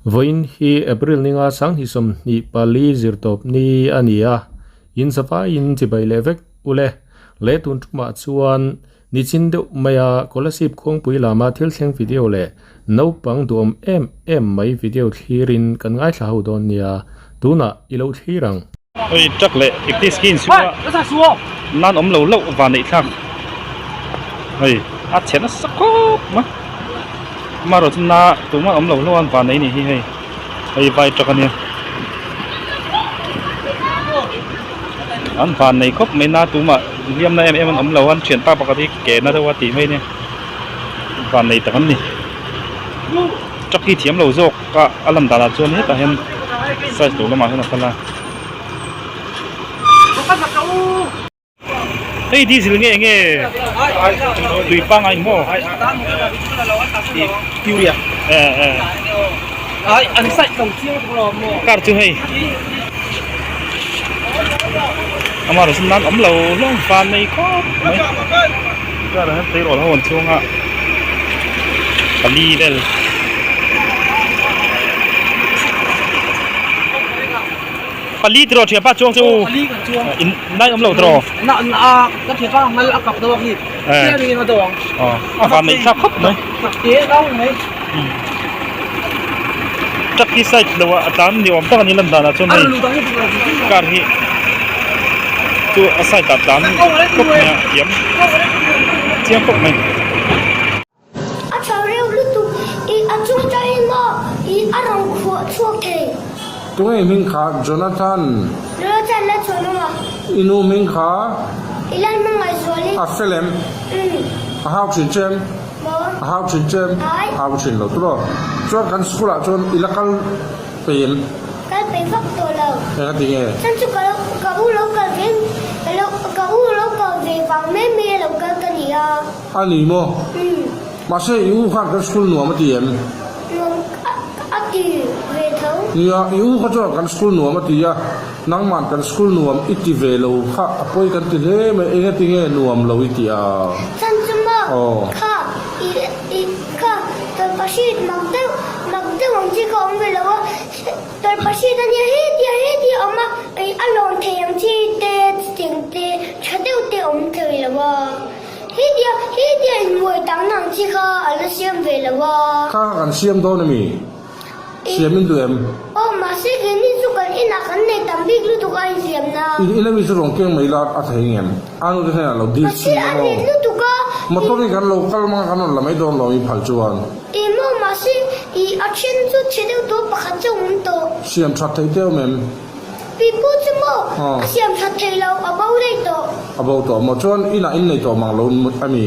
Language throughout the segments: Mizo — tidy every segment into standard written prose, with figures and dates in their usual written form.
Vawiin hi April ninga 2024 zirtawp ni a ni a, in zavaiin chibai leh vek ule. Leh tun tumah chuan nichin deuh maia Kolasib khuangpui lama thil thleng video leh naupang duhawm em em mai video thlirin kan ngaithla ho dawn nia, tunah i lo thlir ang. Hei truck leh ikti skin chu a nan awm lo loh van neih thlak hei a chhe nasa khawp mai amaherawh chu na tumah awm lo hlauh a van nei a nih hi hei hei vai truck a nia an van nei khawp mai na tumah hliam na em em an awm lo a an thianpa pakhat hi ke na deuh a tih mai a nia van nei tak an ni truck hi thiam lo zawk a a lan danah chuan hetah hian size lo lamah hian a kal a. Hei diesel nge nge tui pangai maw urea eh eh ai an site lo chiang lo maw car chu hei amaherawh chu nan awm lo hlawm fan mai khawp mai car ah hian tleirawl ho an chuang a pali vel. Pali tiraw thianpa chuang chu in nai awm lo tiraw na a ka thianpa ngal a kap deuh a khi chian in a deuh ang a van neih thlak khawp mai te dau mai truck hi side lo ah a tlan ni awm tak a ni lan danah chuan hei car hi chu a side ah tlan khawp mai a thiam chiang khawp mai. A tha reuh lutuk i a chung tangin maw i a rawn khuah chhuak thei. Tunge i hming kha Jonathan? Jonathan la chhuah nawm a. I nu hming kha? I lan hmangaih zual i. A fel em? Umm. A hau thin che em? Maw? A hau thin che em? Ai. Hau thin lo tawh. Chuan kan school ah chuan i la kal peih em? Kal peih vak tawh lo. Eng a ti nge? Chuan chu ka lo ka u lo kal ve ka lo ka u lo kal ve vang mai mai a lo kal ka ni a. A ni maw? Mahse i u khan kan school nuam a ti em? Nuam a ti ve tho. Nia, i u kha chuan kan school nuam a ti a, nangman kan school nuam i ti ve lo kha a pawi kan ti hle mai, eng ati nge nuam lo i ti a? Chan chu maw? Kha, i, i, kha, tawlhpahrit mak deuh, mak deuh ang chi kha awm ve lo a, tawlhpahrit a nia hetia hetia awm a, i a lawn thei ang chi te, chutiang te, tha deuh te awm thei lo a. Hetia hetia inbuai tak nang chi kha a la siam ve lo a. Kha kha kan siam dawn a mi? Siam in duh em? Aw, mahse keini chu kan inah kan nei tam bik lutuk a insiam na. In ina mi chu rawn keng mai la a thei ngem? A nu te hnenah lo dil Mahse chhin a emaw? rit lutuk a. Motor in kan lo kal mang a kan rawn la mai dawn lo i phal chuan. Emaw mahse i a then chu chhe deuh tawh pakhat chu a awm tawh. Siam that thei teuh em? Pipu chu maw a siam that thei lo, a bo daih tawh. A bo tawh maw? Chuan inah in nei tawh mang lo a mi?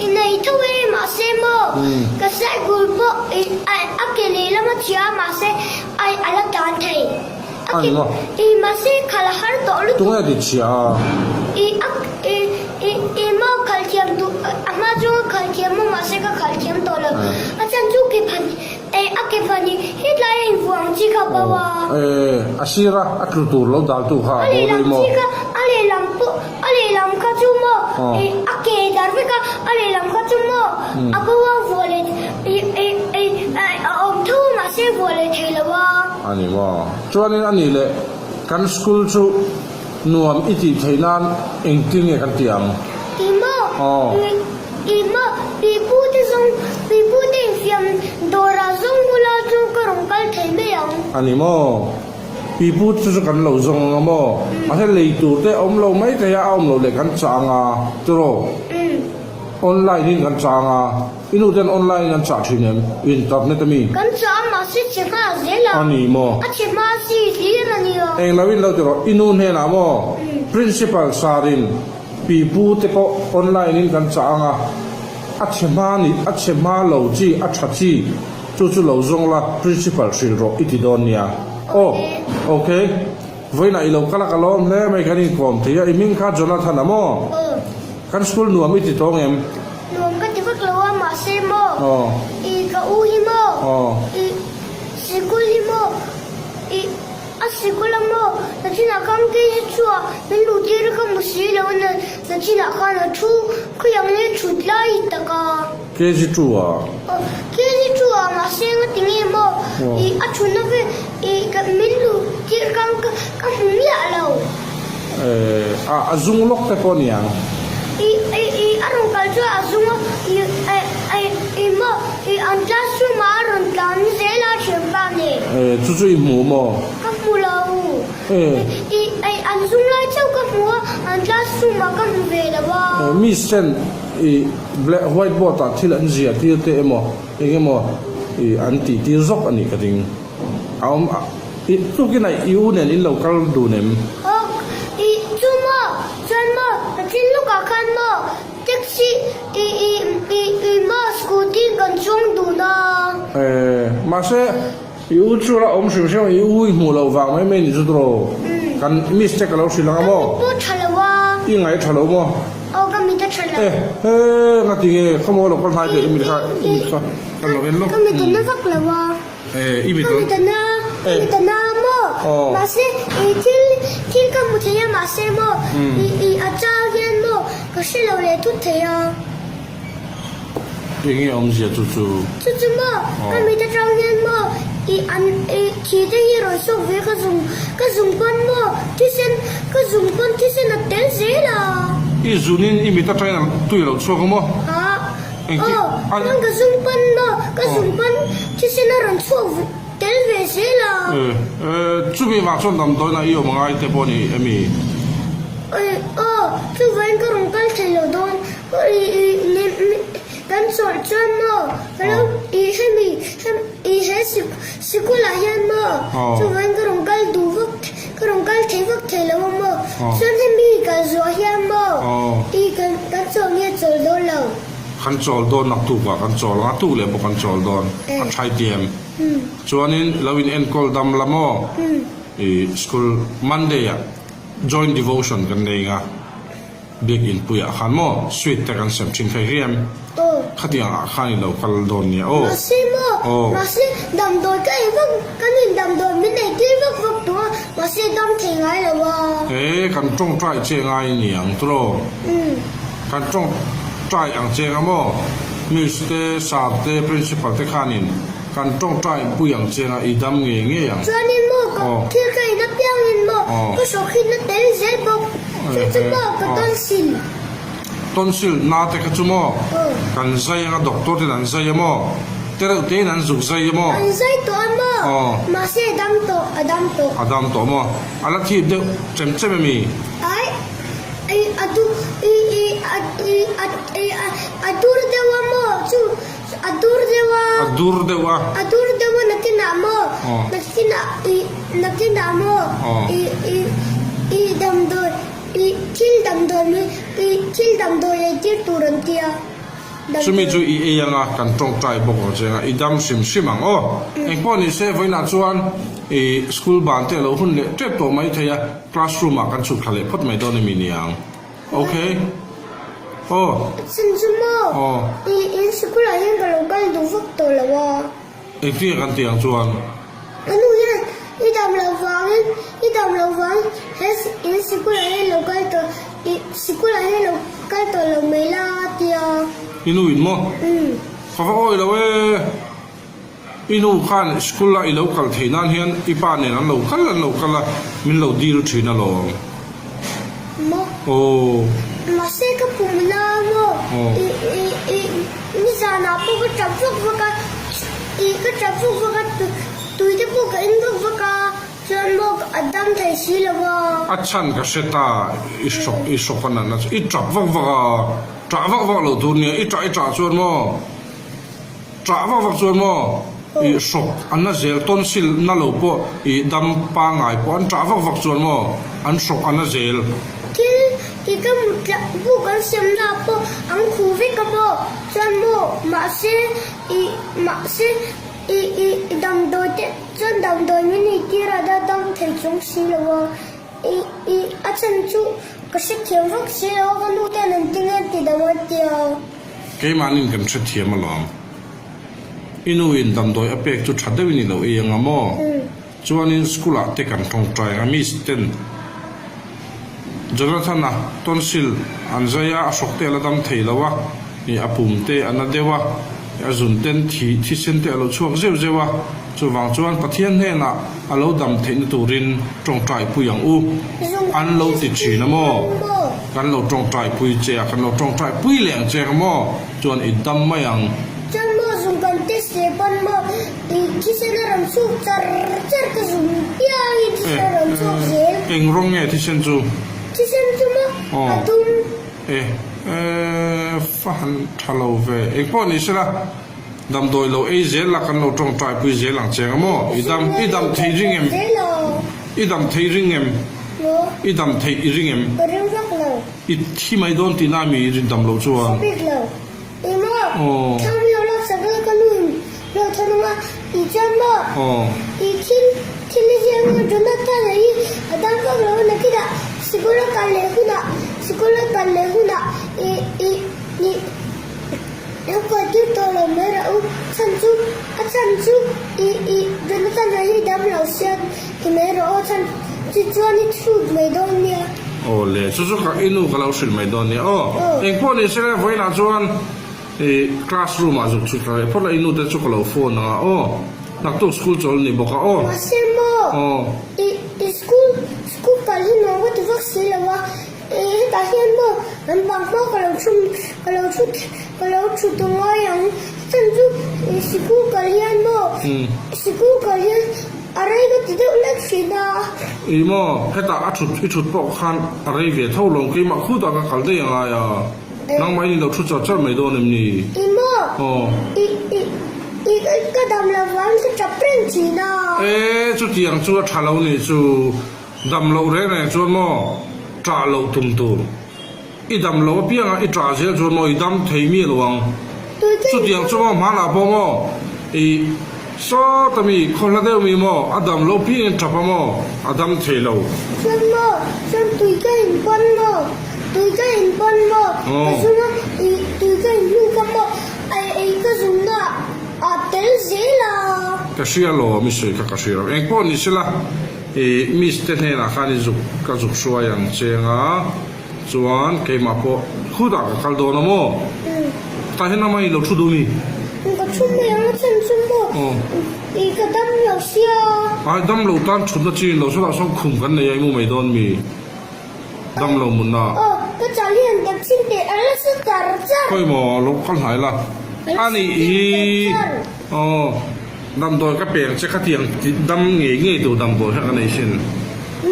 I nei tho e, mahse maw ka cycle pawh a ke lehlam a chhia a, mahse ai a la tan thei. A ni maw? I mahse khal a har tawh lutuk. Tunge ti chhia a? I a i i i maw khal thiam duh a hma chuan ka khal thiam maw mahse ka khal thiam tawh lo. A chhan chu ke phan Eh, a ke phan hi hetlai a invuah ang chi kha bo a. Eh, a sir a, a tlu tur lo dal tu kha a bo daih maw? A lehlam chi kha, a lehlam pawh, a lehlam kha chu maw, eh, a ke dar vek a, a lehlam kha chu maw, a bo a vuah leh, eh, eh, eh, a awm tho a mahse vuah leh thei lo a. A ni maw? Chuanin a nih leh, kan school chu nuam i tih theih nan engtin nge kan tih ang? Ti maw? Eh. Ih maw, pipu te zawng, pipu te infiam dawrah zawng bula chu ka rawn kal thei mai ang. A ni maw? Pipu te chu kan lo zawng ang a maw? Mahse lei tur te a awm lo mai thei a, a awm lo leh kan chah ang a, tiraw? Online in kan chah ang a, i nu ten online in an chah thin em? Internet a mi? Kan chah a, mahse chhe hma zel a. A ni maw? A chhe hma si hlir a nia. Eng lo in lo tiraw, i nu hnenah maw? Principal Sarin. Pi pu te pawh online in kan chah ang a, a chhe hma ni, a chhe hma lo chi, a tha chi, chu chu lo zawng la, principal hrilh rawh i ti dawn nia. Aw, ok. Vawiinah i lo kal a ka lawm hle mai kan inkawm thei a, i hming kha Jonathan a maw? Kan school nuam i ti tawng em? Nuam ka ti vak lo a, mahse maw? I ka u hi maw? I sikul hi maw? I. A sikul a maw? Nachinah khan kei chu a min luh tir a ka hmu si lo a, nachinah khan a thu khawi ang nge thut lai tak a. KG 2 a? Aw, KG 2 a mahse nga ti nge maw? I a thutna vel i ka min luh tir khan ka ka hmu miah lo. Eh a a zung lawk te pawh niang. I i i a rawn kal chuan a zung a i eh eh i maw i an classroom ah a rawn tlan zel a thianpa nen. Eh chu chu i hmu maw? Ka hmu lo. Eh. I eh an zung lai chauh ka hmu a an classroom ah ka hmu ve lo a. Eh miss ten i black white board ah thil an ziah tir te emaw Eng emaw i an tih tir zawk a nih ka ring. A awm a, i tukin a i u nen in lo kal dun em? Ok, i chu maw, chuan maw, ka thil lukah khan maw, taxi i i i i maw scooty in kan chuang dun a. E, mahse i u chu la awm hrim hrim a, i u i hmuh loh vang mai mai ni chu tawh. Kan mistake a lo hrilh ang a maw? Ka mit pawh tha lo a. I ngaih tha lo maw? Aw ka mit a tha lo. E he nga ti nge khawmaw lo kal hnai teh i mit kha i mit kha ka lo en lawk. Ka mit a na vak lo a. E i mit Ka mit a na ka mit a na maw mahse i thil thil ka hmu thei a mahse maw i i a chang hian maw ka hre lo leh thut thei a. Enge awmzia chu chu? Chu chu maw ka mit atang hian maw i an i thi te hi rawn sawk ve ka zung ka zung pawn maw thisen ka zung pawn thisen a tel zel a. I zunin i mit atangin a tui a lo chhuak a maw? Haa aw chuan ka zung pawn maw ka zung pawn thisen a rawn chhuak tel ve zel a. E e chumi vang chuan damdawiin ah i awm angai te pawh a ni emi? Aw chuvangin ka rawn kal thei lo dawn. Kan chawlh chuan maw ka lo i hemi i he sikul ah hian maw chuvangin ka rawn kal duh vak ka rawn kal thei vak thei lo a maw chuan hemi kal zuah hian maw i kan kan chawlh nge chawl dawn lo. Kan chawl dawn naktuk ah kan chawl ang a tuk leh pawh kan chawl dawn a tha i ti em? Chuanin lo in enkawl dam la maw i school Monday ah joint devotion kan nei ang a. Biakinn puiah khan maw sweet te kan sem thin thei riam. Khatiang ah khan i lo kal dawn nia aw. Mahse maw, mahse damdawi ka ei vak, kan in damdawi min ei tir vak vak tawh a, mahse dam thei ngai lo a. E, kan tawngtai che ngai ni ang tawh. Kan tawngtai ang che nga maw, Miss te, Sir te, Principal te khanin kan tawngtai pui ang che nga i dam ngei ngei ang. Chuanin maw, ka thil ka in apiangin maw, ka hrawk hi na tel zel bawk. Chu chu maw ka tonsil? Tonsil na te kha chu maw kan zai anga doctor ten an zai a maw? Te reuh te in an zuk zai a maw? An zai tawh a maw? Mahse a dam tawh, a dam tawh. A dam tawh maw? A la thip deuh chem chem emi? Ai, i a du i i a i a i a a dur deuh a maw chu a dur deuh a. A dur deuh a. A dur deuh a nakinah maw? Nakinah i nakinah maw i i i damdawi i thil damdawi mi i thil damdawi ei tir tur an tia. Chumi chu i ei anga kan tawngtai bawk ang che anga i dam hrim hrim ang aw. Engpawh ni se vawiinah chuan i school ban te a lo hun leh tep tawh mai thei a, classroom ah kan chhuk thla leh phawt mai dawn emi niang. Ok. Aw. Chin chu maw? Aw. I in sikul ah hian ka lo kal duh vak tawh lo a. Engtin kan ti ang chuan? Ka nu hian i dam loh vangin, i dam loh vangin he in sikul ah hian lo kal tawh, i sikul ah hian lo kal tawh lo mai la a ti a. I nu in maw? Umm. Ka va awi lo e. I nu khan school a i lo kal theih nan hian i pa nen an lo kal an lo kal a, min lo dil thin alawm. Maw? Aw. Mahse ka pum la maw? Aw. I i i nizanah pawh ka tap vak vak a, i ka tap vak vak a, tui te pawh ka en vak vak a, chuan maw a dam thei si lo a. A chhan ka hre ta, i hrawk i hrawk a natna chu i tap vak vak a, tah vak vak loh tur nia, i tah i tah chuan maw? Ṭah vak vak chuan maw i hrawk an na zel tonsil na lo pawh i dam pangngai pawh an ṭah vak vak chuan maw an hrawk an na zel. Thil i ka mut tlah buk an siam na pawh an khuh vek a maw chuan maw mahse i mahse i i damdawi te chuan damdawi min ei tir a da dam thei chung si lo a i i a chhan chu ka hrethiam vak si lo a ka nu ten an ti nge an ti dam an tia. Keimahnin kan hrethiam alawm. I nu in damdawi a pek chu tha deuhin i lo ei anga maw? Chuanin school ah te kan tawngtai anga miss ten Jonathan-a tonsil an zai a, a hrawk te a la dam thei lo a, a pum te a na deuh a, a zun ten thi thisen te a lo chhuak zeuh zeuh a. Chuvang chuan Pathian hnenah a lo dam theihna turin tawngtai pui ang u. An lo ti thin a maw? Kan lo tawngtai pui che a, kan lo tawngtai pui leh ang che ang maw? Chuan i dam mai ang. Chuan maw zung kan test leh pawn maw i thisen a rawn chhuk char char ka zung piangin thisen a rawn chhuk zel. Eng rawng nge thisen chu? Thisen chu maw a dum. E, e, fa han tha lo ve. Engpawh ni sela. Damdawi lo ei zel la kan lo tawngtai pui zel ang che ang maw? I dam i dam thei ring em? I dam thei ring em? I dam theih i ring em? I thi mai dawn tihna mi i dam loh chuan? Aw. Aw. Lo kawi tir tawh lo mai rawh u, chhan chu a chhan chu i i Jonathan a hi dam lo sia ti mai rawh aw chhan chu chuan i chhut mai dawn nia. Aw le, chu chu ka i nu ka lo hrilh mai dawn nia aw. Engpawh ni se vawiinah chuan i class room ah zuk chhut ka reh phawt la i nu te chu ka lo phone ang a aw. Naktuk school chawl ni bawk a aw. Mahse maw i i school school kal hi nuam ka ti vak si lo a. Hetah hian maw an bang hma ka lo thu ka lo thu ka lo thu ta ngai ang chhan chu sikul kal hian maw sikul kal hian a rei ka ti deuh lek thin a. Ih maw hetah a thut i thut pawh khan a rei ve tho lo keimah khutah ka kal daih angai a nangmah in i lo thu char char mai dawn em ni? Ih maw i i i ka dam lo vang ka tap reng thin a. E chutiang chu a tha lo nih chu. Dam loh reng reng chuan maw ṭah loh tum tur. I dam loh apianga i ṭah zel chuan maw i dam thei miah lo ang. Chutiang chu maw hmanah pawh maw i sawta mi khaw hla deuh mi maw a dam loh piangin ṭap a maw a dam thei lo. Chuan maw chuan tui ka in pawn maw tui ka in pawn maw ka zung a i tui ka in hnu kha maw ei ei ka zungna ah a tel zel a. Ka hria lo mi sawi kha ka hria lo. Engpawh ni sela. I miss te hnenah khan i zuk ka zuk hruai ang cheng a, chuan keimah pawh khutah ka kal dawn a maw? Tah hian amah i lo thu duh mi? Ka thu mai ang a chhan chu maw? I ka dam lo sia. Ai dam lo tan thutna chi in lo sawtah sawn khum kan nei a i mu mai dawn mi? Dam lo munna. Aw ka chal hian ka chhin teh a la sa char char. Khawi maw lo kal hnai la. A nih hi aw. Damdawi ka peng che khatiang dam ngei ngei tur damdawi kha ka nei sin.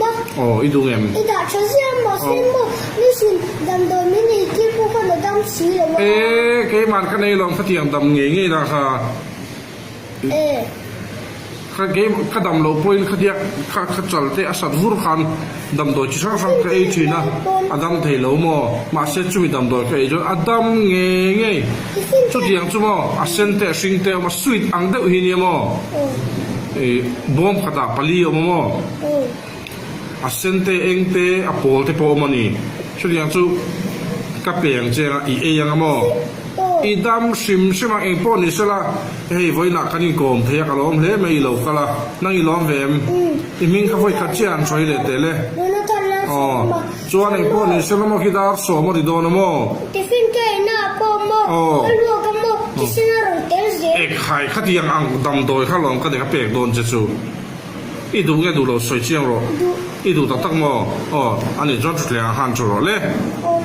Maw? Aw, i duh ngem? I dah tha ziah maw sin maw? Nisin damdawi min ei tir pawh khan a dam si lo a. E, keiman ka nei lawm khatiang dam ngei ngei dan kha. E. Kha kei ka dam loh pawhin khatia kha kha chal te a sat vur khan damdawi chi hrang hrang ka ei thin a, a dam thei lo maw? Mahse chumi damdawi ka ei chuan a dam ngei ngei. Chutiang chu maw a sen te a hring te a awm a, sweet ang deuh hi nia maw? Ih bawm khatah pali a awm a maw? A sen te eng te a pawl te pawh a awm a ni. Chutiang chu ka peng cheng a i ei ang a maw? I dam hrim hrim a engpawh ni sela hei vawiinah kan inkawm thei a ka lawm hle mai i lo kal a, nang i lawm ve em? I hming kha vawi khat chiah an sawi leh teh le. Aw. Chuan engpawh ni sela maw khi dar sawm a ri dawn a maw? Tiffin ka ei na ah pawh maw ka luak a maw thisen a rawn tel zel. Ekhai khatiang ang damdawi kha lawm ka nek a pek dawn che chu. I duh nge duh lo sawi chiang rawh. Duh. I duh tak tak maw? Aw, ani chuan thutthleng ah khan chu rawh le. Aw.